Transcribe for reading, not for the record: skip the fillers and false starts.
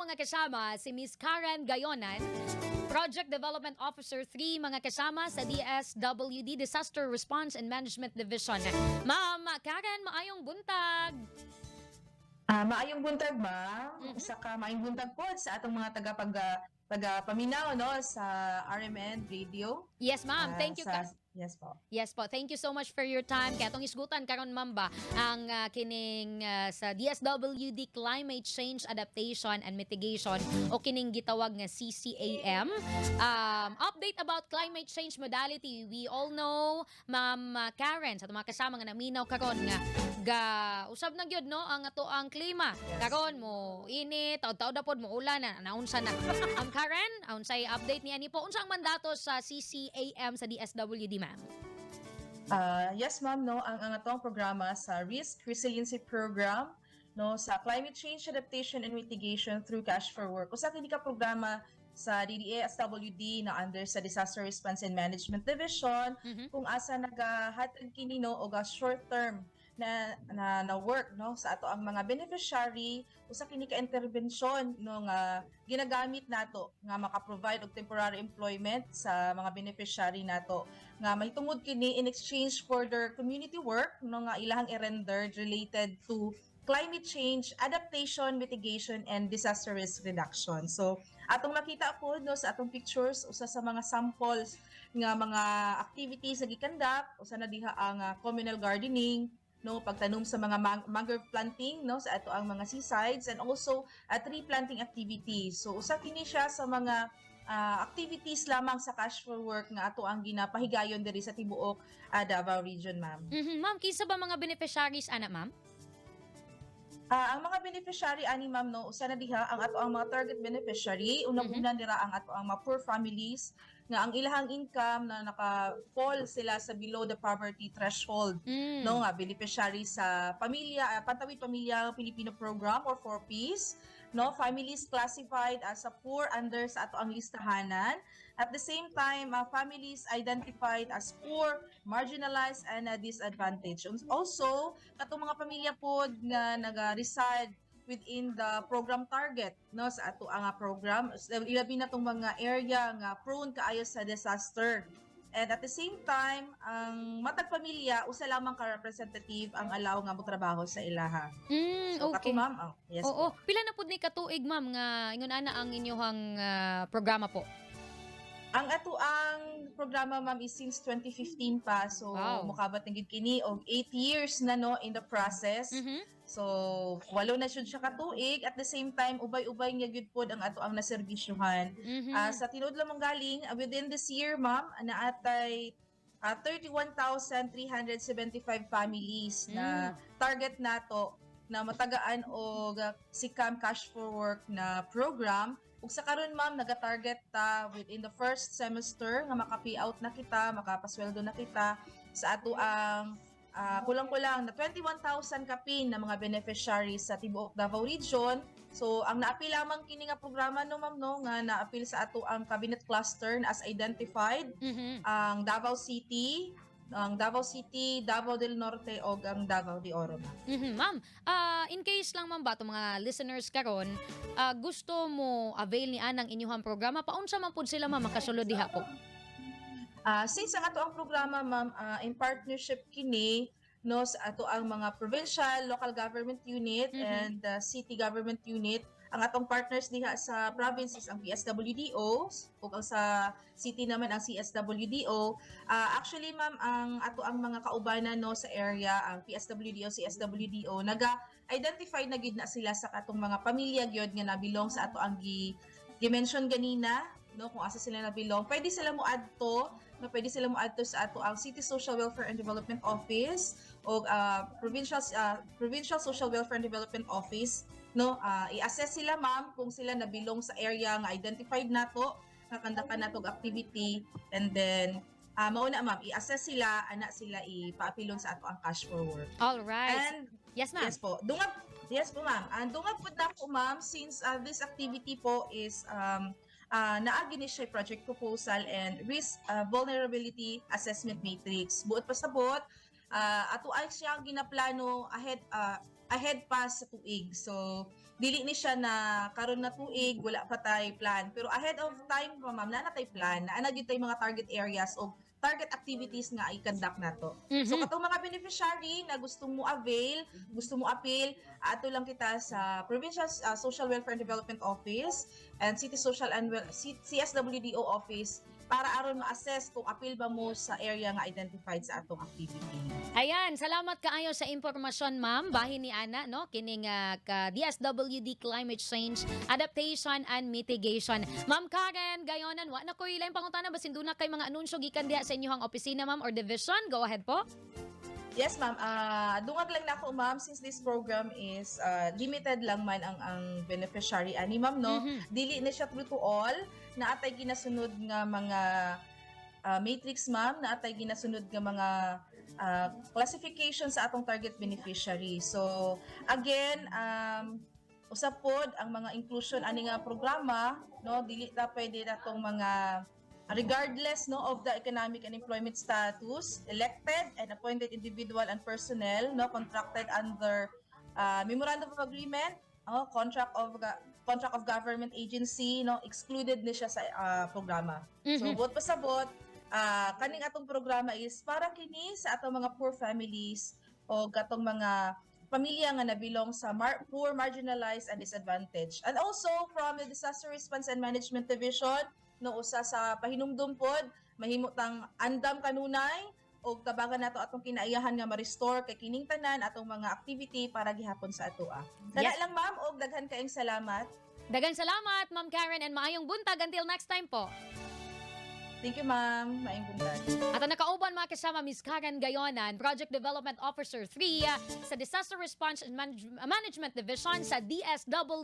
Mga kasama, si Miss Karen Gayonan, Project Development Officer 3, mga kasama, sa DSWD Disaster Response and Management Division. Ma'am Karen, maayong buntag. Maayong buntag, ma'am. Saka maayong buntag po sa atong mga taga paminaw, no, sa RMN Radio. Yes, ma'am. Thank you. Yes po. Yes po. Thank you so much for your time. Kaya atong isgutan karon, ma'am, ba ang kining sa DSWD Climate Change Adaptation and Mitigation o kining gitawag nga CCAM. Update about climate change modality. We all know, Ma'am Karen, sa atong mga kasama nga naminaw karon, nga ga usab na gyud, no, ang ato ang klima. Karon mo init, taud-taud na pod mo ulan na naunsa na. Ang Karen, unsay update ni ani po? Unsa ang mandato sa CCAM sa DSWD, ma'am? Yes, ma'am, no, ang atong programa sa Risk Resiliency Program, no, sa Climate Change Adaptation and Mitigation through Cash for Work. Usa kini ka programa sa DDSWD na under sa Disaster Response and Management Division kung asa nagahatag kini, no, og short term na work, no, sa ato ang mga beneficiary. Usa kini ka intervention, no, nga ginagamit nato nga maka-provide og temporary employment sa mga beneficiary nato nga mahitungod kini in exchange for their community work, no, nga ilahang i-render related to climate change adaptation, mitigation and disaster risk reduction. So atong makita po, no, sa atong pictures, usa sa mga samples nga mga activities na gi-conduct, usa na diha ang communal gardening, no, pagtanom sa mga mangrove planting, no, sa ato ang mga seasides and also a tree planting activities. So usa kini siya sa mga activities lamang sa Cash for Work nga ato ang ginapahigayon diri sa tibuok Davao Region, ma'am. Ma'am, kinsa ba mga beneficiaries ana, ma'am? Ang mga beneficiary ani, ma'am, no, usa na diha ang ato ang mga target beneficiary. Unang-una nira ang ato ang mga poor families nga ang ilahang income na naka-fall sila sa below the poverty threshold, no, nga beneficiary sa pamilya Pantawid Pamilya Pilipino Program or 4Ps, no, families classified as a poor under sa ato ang listahanan. At the same time, families identified as poor, marginalized and disadvantaged. Also, katong mga pamilya pod nga naga-reside within the program target, no, sa ato ang program, ilabi na tong mga area nga prone kaayo sa disaster. And at the same time, ang matag pamilya, usa lamang ka representative ang allow nga motrabaho sa ilaha. So kato, ma'am. Oh, yes. Oo. Pila na pud ni katuig, ma'am, nga ingon ana ang inyong programa po? Ang ato ang programa, ma'am, is since 2015 pa. So mukabat na gid kini og 8 years na, no, in the process. So walo na siya katuig. At the same time, ubay-ubay nga gyud pod ang ato ang naserbisyuhan. Sa tinuod lamang galing, within this year, ma'am, naatay 31,375 families na target nato na matagaan og CCAM Cash for Work na program. Ug sa karon, ma'am, naga-target ta within the first semester nga maka-pay out na kita, makapasweldo na kita sa ato ang kulang-kulang na 21,000 kapin na mga beneficiaries sa tibuok Davao Region. So ang naapil lamang kini nga programa, no, ma'am, no, nga naapil sa ato ang cabinet cluster na as identified ang Davao City, Davao del Norte ug ang Davao de Oro, ma'am. Ma'am, in case lang, ma'am, ba itong mga listeners karon gusto mo avail ni anang inyuhang programa, paunsa man pud sila, ma'am, makasulod diha po? Since ang ato ang programa, ma'am, in partnership kini, no, sa ato ang mga provincial, local government unit and city government unit. Ang atong partners diha sa province is ang PSWDO ug ang sa city naman ang CSWDO. Actually, ma'am, ang ato ang mga kaubanan, no, sa area, ang PSWDO, CSWDO, naga-identify na gid na sila sa katong mga pamilya gyud nga nabilong sa ato ang gi-mention ganina, no, kung asa sila nabilong. Pwede sila mo adto, no, pwede sila mo adto sa ato ang City Social Welfare and Development Office o Provincial Social Welfare and Development Office, no. I-assess sila, ma'am, kung sila nabilong sa area nga identified nato nga kandakan nato og activity and then mao na, ma'am, i-assess sila ana, sila ipaapilon sa ato ang Cash for Work. All right. And Yes, ma'am. Yes po. Dungag, yes po, ma'am. And dungag po na po, ma'am, since this activity po is naagi ni siya project proposal and risk vulnerability assessment matrix. Buot pasabot, ato ay siya ginaplano ahead pa sa tuig. So Dili ni siya na karon na tuig wala pa tay plan. Pero ahead of time pa, ma'am, naa na tay plan, naa na gyud tay mga target areas o target activities nga i-conduct nato. So katong mga beneficiary na gusto mo avail, gusto mo appeal, ato lang kita sa Provincial Social Welfare and Development Office and City Social and CSWDO Office para aron ma-assess kung appeal ba mo sa area nga identified sa atong activity. Ayan, salamat kaayo sa impormasyon, ma'am. Bahin ni ana, no, kining ka DSWD Climate Change Adaptation and Mitigation. Ma'am Karen Gayonan, wa na koy laing pangutana, basin duna kay mga anunsyo gikan diha sa inyong opisina, ma'am, or division. Go ahead po. Yes, ma'am. Dungag lang na ako, ma'am, since this program is limited lang man ang beneficiary ani, ma'am, no. Dili na siya true to all. Naa tay ginasunod nga mga matrix, ma'am, naa tay ginasunod nga mga classification sa atong target beneficiary. So, again, usab pod ang mga inclusion ani nga programa, no, dili ta pwede natong mga regardless, no, of the economic and employment status, elected and appointed individual and personnel, no, contracted under memorandum of agreement, oh, contract of government agency, no, excluded ni siya sa programa. So buot pasabot, kaning atong programa is para kini sa atong mga poor families o katong mga pamilya nga nabilong sa poor, marginalized and disadvantaged. And also from the Disaster Response and Management Division, no, usa sa pahinumdum pod, mahimo tang andam kanunay og tabangan nato atong kinaiyahan nga ma-restore kay kining tanan atong mga activity para gihapon sa atoa. Kana lang, ma'am, og daghan kaayong salamat. Daghang salamat, Ma'am Karen, and maayong buntag until next time po. Thank you, ma'am. Maayong buntag. At ang nakauban, mga kasama, Ms. Karen Gayonan, Project Development Officer 3 sa Disaster Response and Management Division sa DSW